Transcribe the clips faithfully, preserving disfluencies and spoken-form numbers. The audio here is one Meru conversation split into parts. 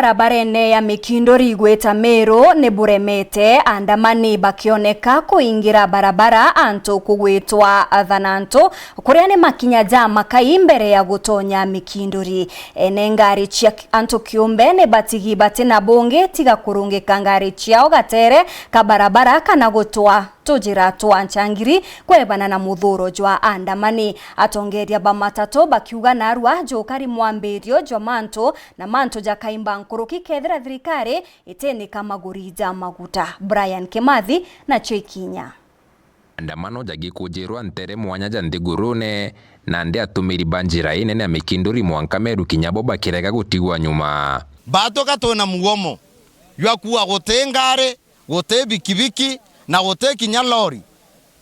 Barabarene ya Mikinduri gwita Meru ni buremete, andamani bakioneka kuingira barabara antu kugwitwa Thanantu, kuria ni makinya ja makai mbere ya gutonya Mikinduri. Ene ngari cia ki-, antu kiumbe ni batigi bati na bungi tiga kurungika ngari ciao gatere ka barabara kana gutwa tujira twa ncangiri kwebana na muthuro jwa andamani. Atongeria ba matatu bakiuga narua jukari mwambirio jwa mantu na mantu jakaimba nkuruki kethira thirikari itinika maguri ja maguta. Brian Kimathi nacio ikinya. Andamano jagikujirwa ntere mwanya ja nthigurune, nandi atumiri ba njira inene ya Mikinduri mwanka Meru kinya bo bakirega gutigwa nyuma. Batuka twina mugomo jwa kuuga guti ngari, guti bikibiki, na guti kinya lori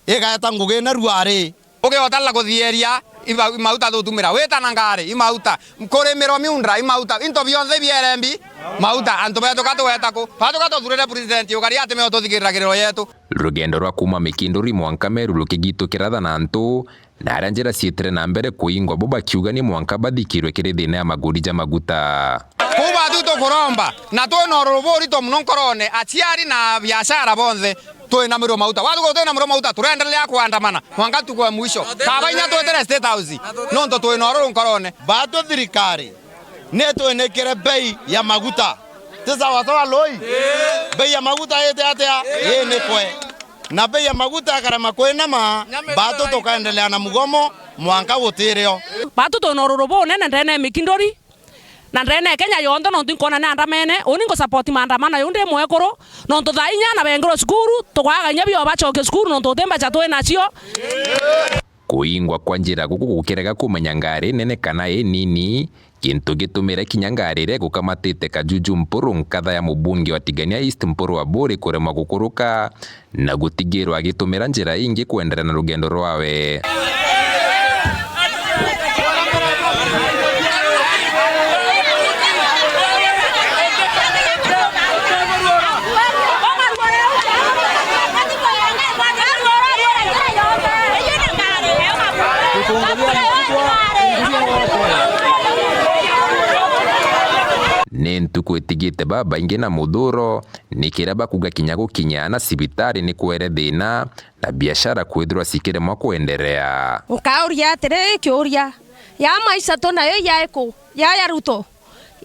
igaeta ngugine ruari. Ukiota la kuthieria, iba-, imauta tutumira, wita na ngari, imauta, kurimiro miunda, imauta, into bionthe bierembi, mauta, antu betu ka tugweta ku? Batuka tuthurire president, ukari ati me ututhikirira kiriro yetu. Rugendo rwa kuuma Mikinduri mwanka Meru rukigitukira Thanantu, na aria njira ciitire na mbere kuingwa, bo bakiuga ni mwanka bathikirwe kiri thina ya maguri ja maguta. Kuu batu tukuromba, na twina ururu burito muno nkorone, aciari na biashara bonthe, twina miro mauta. Watuga twina miro mauta, turendelea kuandamana mwanka ntuku ya mwisho. Kaba inya twitire State House, nontu twina ururu nkorone. Batu thirikari, ni twinikire bei ya maguta. Ti sawa sawa, Loi? Bei ya maguta iti atia? Inikwe. Na bei ya maguta yakarema kwinama, batu tukaendelea na mugomo mwanka gutirio. Batu twina ururu bunene ndene ya Mikinduri, na ndene ya Kenya yonthe, nontu inkwona ni andamene. Uni ngu support maandamano, yu ndi mwekuru, nontu thaa inya na bengirwe cukuru, tukwaga inya bio bacokie cukuru, nontu uti mbeca twi nacio. Kuingwa kwa njira guku gukirega kumenya ngari nene kana inini, kintu gitumire kinya ngari iria igukamatite Kajuju Mpuru, nkatha ya mubunge wa Tigania East Mpuru Aburi, kuremwa gukuruka na gutigirwa agitumira njira ingi kwenderea na rugendo rwawe. Ni ntuku itigite babaingi na muthuro, ni kiria bakuga kinya gukinya aana cibitari ni kwere thina, na biashara kwithirwa cikiremwa kwenderea. Nkauria atiri, kiuria, ya maisha tu nayo yaiku? Ya, ya Ruto?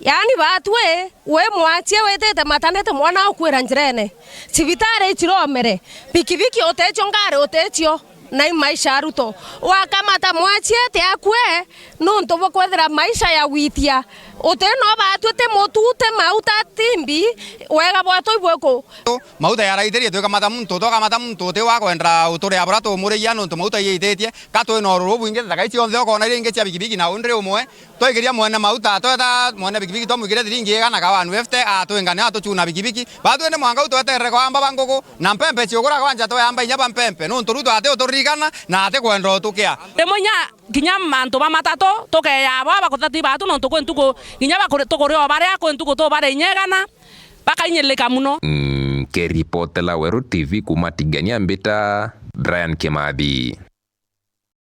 Yaani batwi, wi mwachie witite matanite mwana ukwira njirene, cibitari iciromere, pikipiki uticio, ngari uticio, na i maisha a Ruto. Wakamata mwachie ati akue, nuntu bukwithira maisha ya gwitia. Uti no batwi, ti mutu, ti mauta, ti mbi, wega bwatu ibwiku? Mauta yaraitirie, twikamata muntu, twakamata muntu uti wa kwenda uturia buria tumuriia, nuntu mauta iyaititie. Ka twina ururu bubwingi, thaka ici cionthe ukona iria ingi cia bikibiki na undri umwe. Twaikiria mwene mauta, tweta mwene bikibiki, twamwikire thiringi igana ka one fifty, atwingane, atuchuna bikibiki. Batwi ni mwanka u tweterere kwa amba ba nguku, na mpempe ciugura kwanja, tweyamba inya ba mpempe, nuntu Ruto ati uturirikana na ati kwenda utukia. Rimwe inya kinya mantu ba matatu, tukeya abo bakutati batu, nontu kwi ntuku kinya bakuri-, tukuria o baria, kwi ntuku tubaria inya igana, bakainyirika muno. Nkiripotela Weru T V kuuma Tigania, mbita Brian Kimathi.